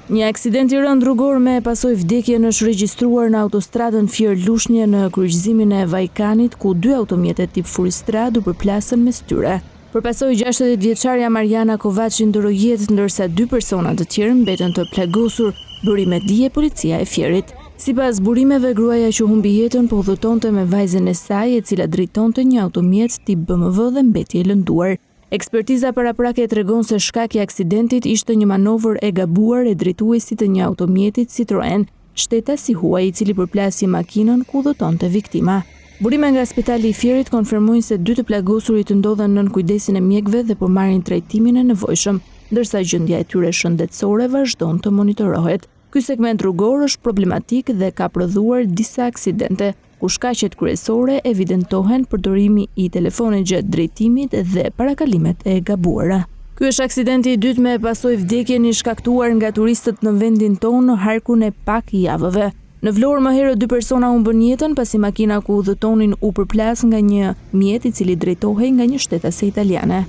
Një aksident i rëndë rrugor me pasojë vdekjen është regjistruar në autostradën Fier-Lushnje në kryqëzimin e Vajkanit, ku dy automjete tip fuoristradë u përplasën mes tyre. Për pasojë 60 vjeçarja Marjana Kovaçi ndërroi jetë, ndërsa dy persona të tjerë mbetën të plagosur, bëri me dije policia e Fierit. Sipas burimeve, gruaja që humbi jetën po udhëtonte me vajzën e saj, e cila drejtonte një automjet tip BMW dhe mbeti e lënduar. Ekspertiza paraprake tregon se shkak i aksidentit ishte një manovër e gabuar e drejtuesit të një automjeti Citroen, shtetas i huaj i cili përplasi makinën ku udhëtonte viktima. Burime nga spitali i Fierit konfirmojnë se dy të plagosurit ndodhen nën kujdesin e mjekëve dhe po marrin trajtimin e nevojshëm, ndërsa gjendja e tyre shëndetësore vazhdon të monitorohet. Ky segment rrugor është problematik dhe ka prodhuar disa aksidente, ku shkaqet kryesore evidentohen përdorimi i telefonit gjatë drejtimit dhe parakalimet e gabuara. Ky është aksidenti i dytë me pasojë vdekjen i shkaktuar nga turistët në vendin tonë në harkun e pak javëve. Në Vlorë më herët dy persona humbën jetën pasi makina ku udhëtonin u përplas nga një mjet i cili drejtohej nga një shtetase italiane.